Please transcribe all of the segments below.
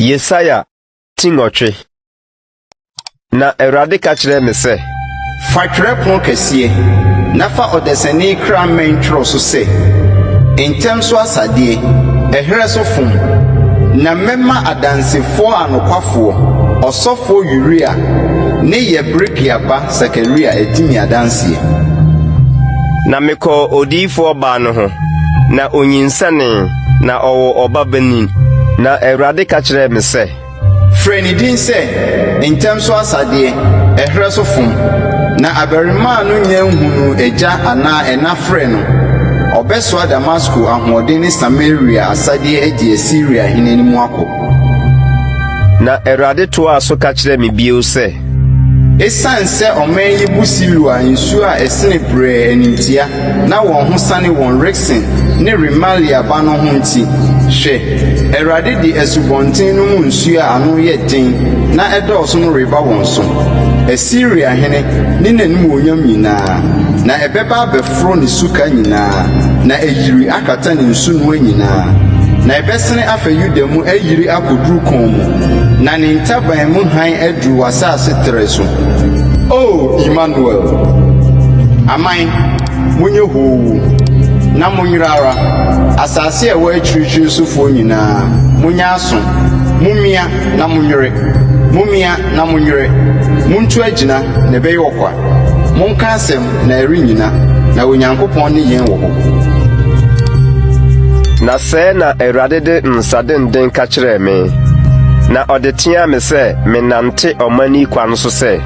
Yesaia ti nwɔtwe. Na Awurade ka kyerɛɛ me sɛ. Fa twerɛpono kɛseɛ, na fa ɔdasani kra mmɛn twerɛ so sɛ, Ntɛm so asadeɛ, ɛherɛ so fom. Na mɛma adansefoɔ anokwafoɔ, ɔsɔfoɔ Uria ne Yeberekia ba Sakaria adi me adanseɛ. Na mekɔɔ odiyifoɔ baa no ho, na onyinsɛnee, na ɔwoo ɔbabanin. Na Awurade ka kyerɛɛ me sɛ. Frɛ ne din sɛ, Ntɛm so asadeɛ, ɛherɛ so fom. Na abarimaa no nnya nhunuu agya anaa ɛna frɛ no, ɔbɛsoa Damasko ahoɔden ne Samaria asadeɛ adi Asiria hene anim akɔ. Na Awurade toaa so ka kyerɛɛ me bio sɛ. Esiane sɛ ɔman yi bu Siloa nsuo a ɛsene brɛɛ animtia na wɔn ho sane wɔn Resin ne Remalia ba no ho nti, hwɛ, Awurade de asubɔnten no mu nsuo a ano yɛ den na ɛdɔɔso no reba wɔn so, Asiria hene ne n'animuonyam nyinaa, na ɛbɛba abɛforo ne suka nyinaa, na ayiri akata ne nsunoa nyinaa, na ɛbɛsene afa Yuda mu ayiri akɔduru kɔn mu, na ne ntaban mu hann aduru w'asase trɛ so. O Imanuel! Aman, monyɛ hoo, na monyera ara, asase a ɛwɔ akyirikyiri sofoɔ nyinaa, monyɛ aso, mommia na monwere, mommia na monwere, montu agyina na ɛbɛyɛ ɔkwa, monka asɛm na ɛrennyina, na Onyankopɔn ne yɛn wɔ hɔ. Na sɛɛ na Awurade de nsa denden ka kyerɛɛ me, na ɔde teaa me sɛ mennante ɔman yi kwan so sɛ.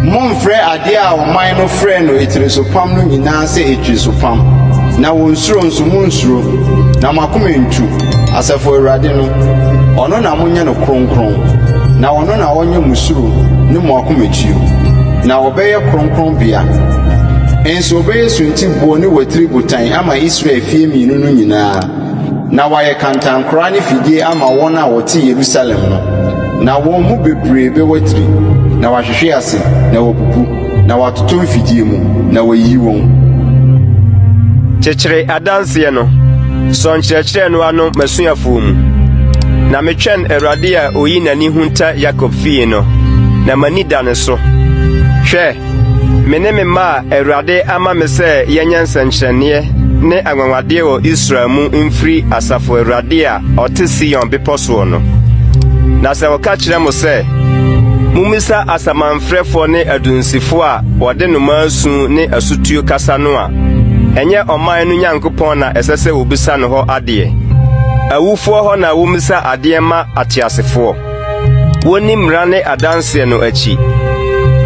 Mommfrɛ adeɛ a ɔman no frɛ no atirisopam no nyinaa sɛ atirisopam, na wɔn suro nso monnsuro, na mo akoma nntu. Asafo Awurade no, ɔno na monyɛ no kronkron, na ɔno na ɔnyɛ mo suro ne mo akomatuo, na ɔbɛyɛ kronkronbea. Nso ɔbɛyɛ suntiboɔ ne watiri botan ama Israel fie mmienu no nyinaa, na wayɛ kantankoraa ne fidie ama wɔn a wɔte Yerusalem no. Na wɔn mu bebree bɛwatiri, na wɔahwehwe ase, na wɔabubu, na wɔatotɔ mfidie mu, na wɔayiyi wɔn. Kyekyere adanseɛ no, sɔ nkyerɛkyerɛ no ano m'asuafoɔ mu. Na metwɛn Awurade a oyi n'ani hunta Yakob fie no, na m'ani da ne so. Hwɛ! Me ne me mma a Awurade ama me sɛ yɛnyɛ nsɛnkyerɛnneɛ ne anwanwadeɛ wɔ Israel mu mfiri Asafo Awurade a ɔte Sion bepɔ soɔ no. Na sɛ wɔka kyerɛ mo sɛ, Mommisa asamanfrɛfoɔ ne adunsifoɔ a wɔde nnomaa su ne asutuo kasa no a, ɛnyɛ ɔman no Nyankopɔn na ɛsɛ sɛ wɔbisa no hɔ adeɛ? Awufoɔ hɔ na wommisa adeɛ ma ateasefoɔ. Wonni mmara ne adanseɛ no akyi.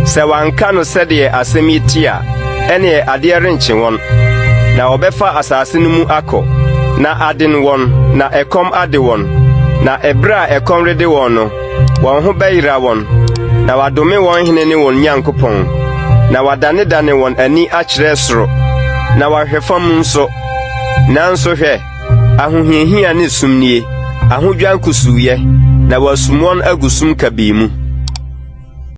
Sɛ wɔanka no sɛdeɛ asɛm yi te a, ɛnneɛ adeɛ renkye wɔn, na wɔbɛfa asase no mu akɔ, na aden wɔn, na ɛkɔm ade wɔn. Na ɛberɛ a ɛkɔm rede wɔn no, wɔn ho bɛyera wɔn, na wɔadome wɔn hene ne wɔn Nyankopɔn, na wɔadanedane wɔn ani akyerɛ soro, na wɔahwɛ fam nso. Nanso hwɛ, ahohiahia ne sum nie, ahodwan kusuuyɛ, na wɔasum wɔn agu sum kabii mu.